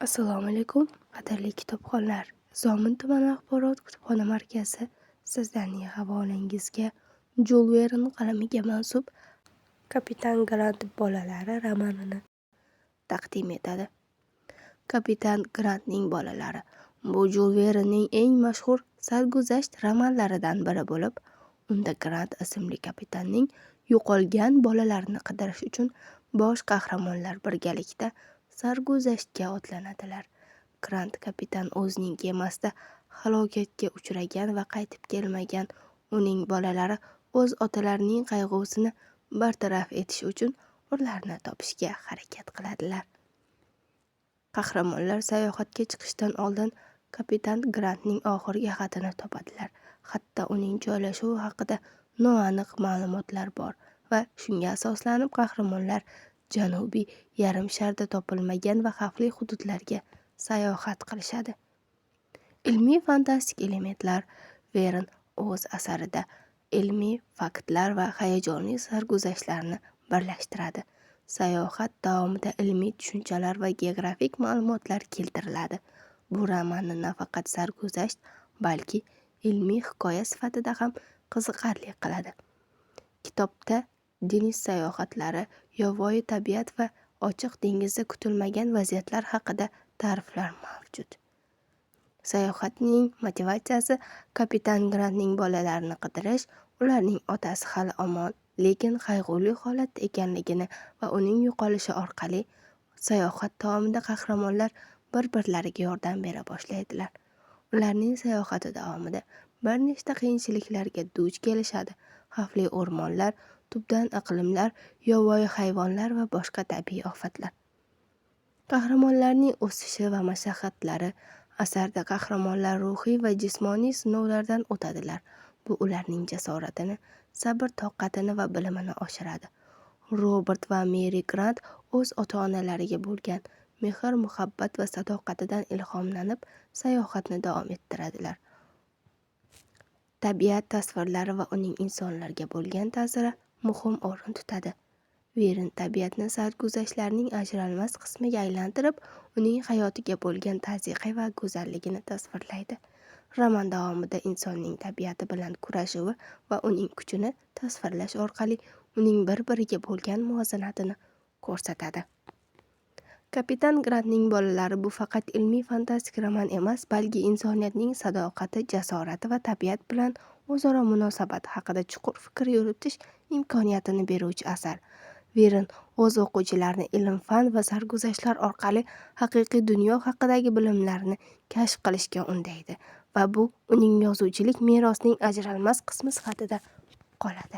Assalomu alaykum, qadrli kitobxonlar! Zomin tumani axborot kutubxona markazi sizlarning havolangizga Jul Vern qalamiga mansub "Kapitan Grant bolalari" romanini taqdim etadi. "Kapitan Grantning bolalari" bu Jul Vernning eng mashhur sarguzasht romanlaridan biri bo'lib, unda Grant ismli kapitanning yo'qolgan bolalarini qidirish uchun bosh qahramonlar birgalikda sarguzashtga otlanadilar. Grant kapitan o'zining kemasida halokatga uchragan va qaytib kelmagan. Uning bolalari o'z otalarining qayg'usini bartaraf etish uchun ularni topishga harakat qiladilar. Qahramonlar sayohatga chiqishdan oldin kapitan Grantning oxirgi xatini topadilar. Xatda uning joylashuvi haqida noaniq ma'lumotlar bor va shunga asoslanib qahramonlar janubiy yarimsharda topilmagan va xavfli hududlarga sayohat qilishadi. Ilmiy-fantastik elementlar. Vern o'z asarida ilmiy faktlar va hayajonli sarguzashtlarni birlashtiradi. Sayohat davomida ilmiy tushunchalar va geografik ma'lumotlar keltiriladi. Bu romanni nafaqat sarguzasht, balki ilmiy hikoya sifatida ham qiziqarli qiladi. Kitobda dengiz sayohatlari, yovvoyi tabiat va ochiq dengizda kutilmagan vaziyatlar haqida ta'riflar mavjud. Sayohatning motivatsiyasi kapitan Grantning bolalarini qidirish, ularning otasi hali omon, lekin qayg'uli holatda ekanligini va uning yo'qolishi orqali sayohat davomida qahramonlar bir-birlariga yordam bera boshlaydilar. Ularning sayohati davomida bir nechta qiyinchiliklarga duch kelishadi: xavfli o'rmonlar, tubdan iqlimlar, yovvoyi hayvonlar va boshqa tabiiy ofatlar. Qahramonlarning o'sishi va mashaqqatlari. Asarda qahramonlar ruhiy va jismoniy sinovlardan o'tadilar. Bu ularning jasoratini, sabr-toqatini va bilimini oshiradi. Robert va Meri Grant o'z ota-onalariga bo'lgan mehr-muhabbat va sadoqatidan ilhomlanib, sayohatni davom ettiradilar. Tabiat tasvirlari va uning insonlarga bo'lgan ta'siri muhim o'rin tutadi. Vern tabiatni sarguzashtlarning ajralmas qismiga aylantirib, uning hayotiga bo'lgan tazyiqi va go'zalligini tasvirlaydi. Roman davomida insonning tabiati bilan kurashuvi va uning kuchini tasvirlash orqali uning bir-biriga bo'lgan muvozanatini ko'rsatadi. "Kapitan Grantning bolalari" bu faqat ilmiy-fantastik roman emas, balki insoniyatning sadoqati, jasorati va tabiat bilan o'zaro munosabati haqida chuqur fikr yuritish imkoniyatini beruvchi asar. Vern o'z o'quvchilarini ilm-fan va sarguzashtlar orqali haqiqiy dunyo haqidagi bilimlarni kashf qilishga undaydi va bu uning yozuvchilik merosining ajralmas qismi sifatida qoladi.